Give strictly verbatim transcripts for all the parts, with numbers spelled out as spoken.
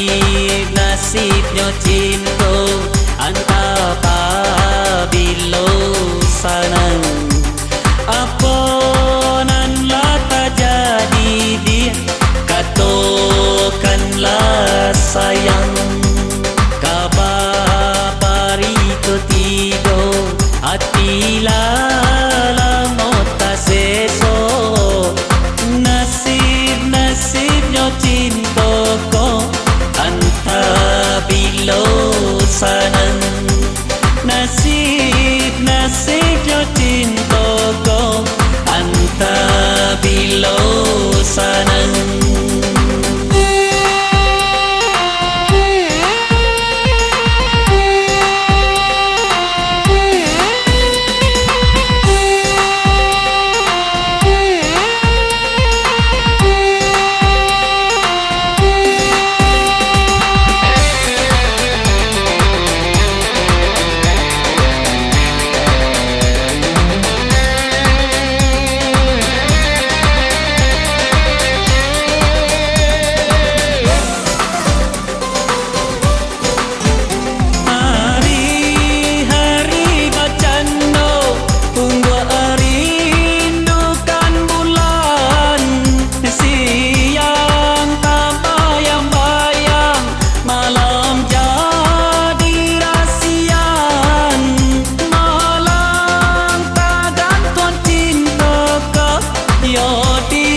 Nasib-nasibnyo cinto, antah pabilo sanang. Apo nan lah tajadi, dih, katokanlah sayang. Ka babari ko tigo, ati lah lamo taseso. Nasib-nasibnyo cinto ko, antah bilo sanang. Nasib-nasibnyo cinto ko, antah bilo sanang. Hari-hari bacando, ungguak rindukan bulan, siang tabayang-bayang, malam jadi rasian, malam tagantuang cinto ko, yo di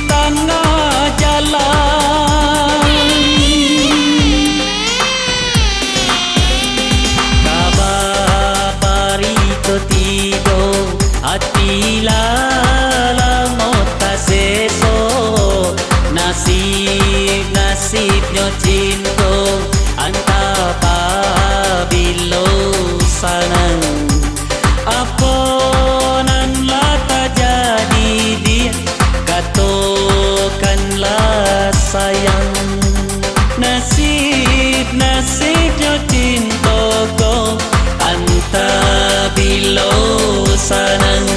tangah jalan. Ka babari ko tigo, ati lah lamo taseso. Nasib-nasibnyo cinto, antah pabilo sanang. Apo nan lah tajadi, dih, katokanlah sayang. Nasib-nasibnyo cinto ko, antah bilo sanang.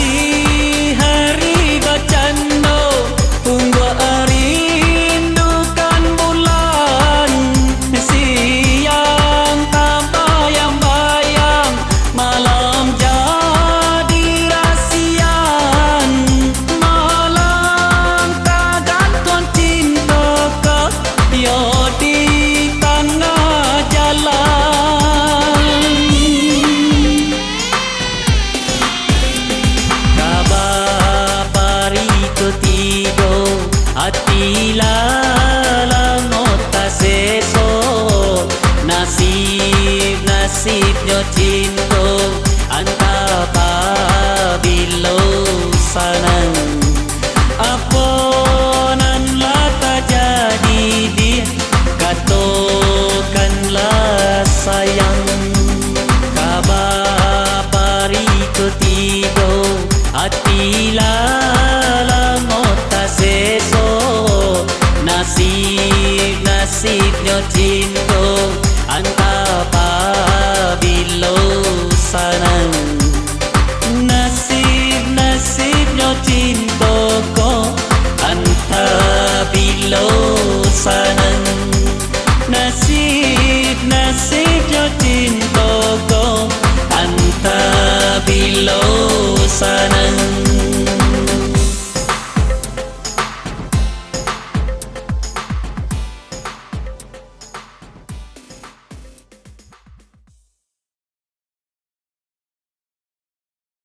Hari-hari bacando, ungguak rindukan bulan, siang tabayang-bayang, malam jadi rasian, malam tagantuang cinto ko, yo di tangah jalan. Ka babari ko tigo, ati lah lamo taseso. Nasib-nasibnyo cinto, antah pabilo sanang. Apo nan lah tajadi, dih, katokanlah sayang. Ka babari ko tigo, ati lah